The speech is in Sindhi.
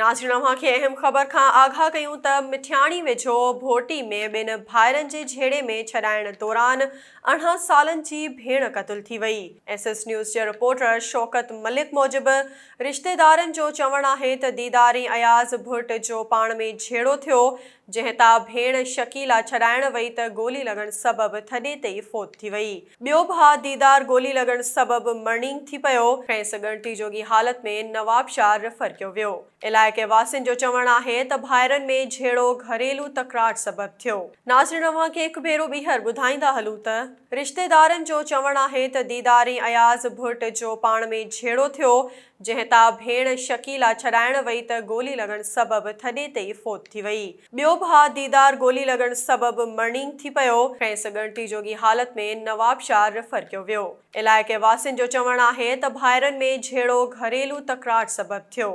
ناظرين اوهان کي اهم خبر کان آگاهه ڪيون ته مٺياڻي ويجهو ڀوٽي ۾ ٻن ڀائرن جي جهيڙي ۾ ڇڏائڻ دوران 18 سالن جي ڀيڻ قتل ٿي وئي. ايس ايس نيوز جي رپورٽر شوڪت ملڪ موجب رشتيدارن جو چوڻ آهي ته ديدار ۽ اياز ڀٽ جو پاڻ ۾ جهيڙو ٿيو جنهن تان ڀيڻ شڪيلا ڇڏائڻ وئي ته گولي لڳڻ سبب ٿڏي تي ئي فوت ٿي وئي. ٻيو ڀاء ديدار گولي لڳڻ سبب مرڻينگ ٿي پيو، کيس ڳڻتي جوڳي حالت ۾ نوابشاهه ريفر ڪيو ويو. علائقي واسين جو چوڻ آهي ته ڀائرن ۾ جهيڙو گهريلو تڪرار سبب ٿيو. ناظرين اوهان کي هڪ ڀيرو ٻيهر ٻڌائيندا هلون ته رشتيدارن جو چوڻ آهي ته ديدار ۽ اياز ڀٽ جو پاڻ ۾ جهيڙو ٿيو، جنهن تان ڀيڻ شڪيلا ڇڏائڻ وئي ته گولي لڳڻ سبب ٿڏي تي ئي فوت ٿي وئي. ٻيو ڀاء ديدار گولي لڳڻ سبب مرڻينگ ٿي پيو، کيس ڳڻتي جوڳي حالت ۾ نوابشاهه ريفر ڪيو ويو. علائقي واسين جو چوڻ آهي ته ڀائرن ۾ جهيڙو گهريلو تڪرار سبب ٿيو.